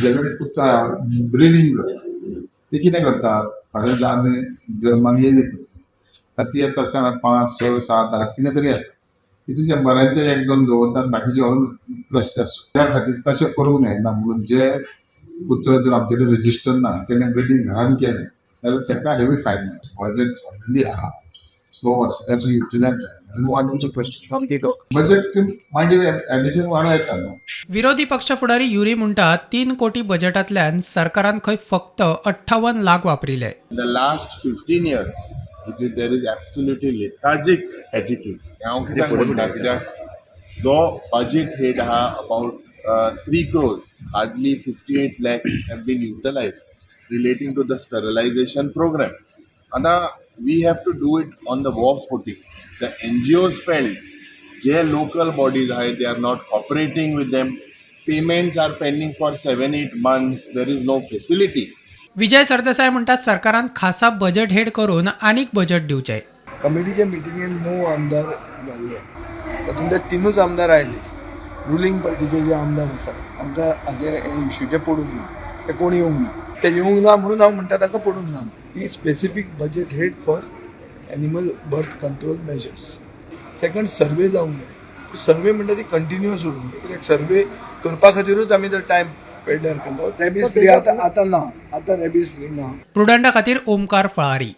जे कडेन कुत्रा ब्रिडींग करता ते कितें करतात, फाल्यां आमी जल्माक येयले कुत्रे, आतां ती येता आसतना पांच स सात आठ कितें तरी येता, तितून शंबरांचे एक दोन दवरतात, बाकीचे व्हरून रस्त्यार सोडटा. त्या खातीर तशें करूंक जायना म्हणून जे कुत्रो जर आमचे कडेन रजिस्टर ना, तेणें ब्रिडींग घरान केलें जाल्यार ताका हेवी फायन मेळटा. बजेट ऑलरेडी आहा, तो वर्साचो युटिलायज जायना. बजेट मागीर एडिशन वाडो येता न्हू. विरोधी पक्ष फुडारी युरी म्हणटा, 3 कोटी बजेटांतल्यान सरकारान खंय फक्त 58 lakh वापरिले. In the last 15 years, there is absolutely lethargic attitude. हांव कित्याक म्हणटा, कित्याक जो बजेट हेड आहा about 3 crores, hardly 58 lakhs have been utilised relating to the sterilisation programme. आतां we have to do it on the war footing. The NGOs felt J local bodies आहाय, they are not cooperating with them. Payments are pending for 7-8 months. There is no facility. Vijay Sardesai म्हणटा, सरकारान खासा budget head करून आनीक budget दिवचें. कमिटीच्या मिटिंगेन 9 आमदार जाल्ले, तातूंत तिनूच आमदार आयले. रुलींग पार्टीचे जे आमदार आसात, आमकां हाजे इश्यूचें पडूंक ना, ते कोण येवंक ना. ते येवंक ना म्हणून हांव म्हणटा ताका पडूंक ना. ती specific budget head for animal birth control measures. Second, survey जावंक जाय. सर्वे म्हणटा ती कंटिन्युअस उरूंक जाय, कित्याक सर्वे करपा खातीरूच आमी तो टायम पेडल्यार करता. रॅबीज फ्री आतां आतां ना, आतां रॅबीज फ्री ना. प्रुडंटा खातीर ओमकार फळारी.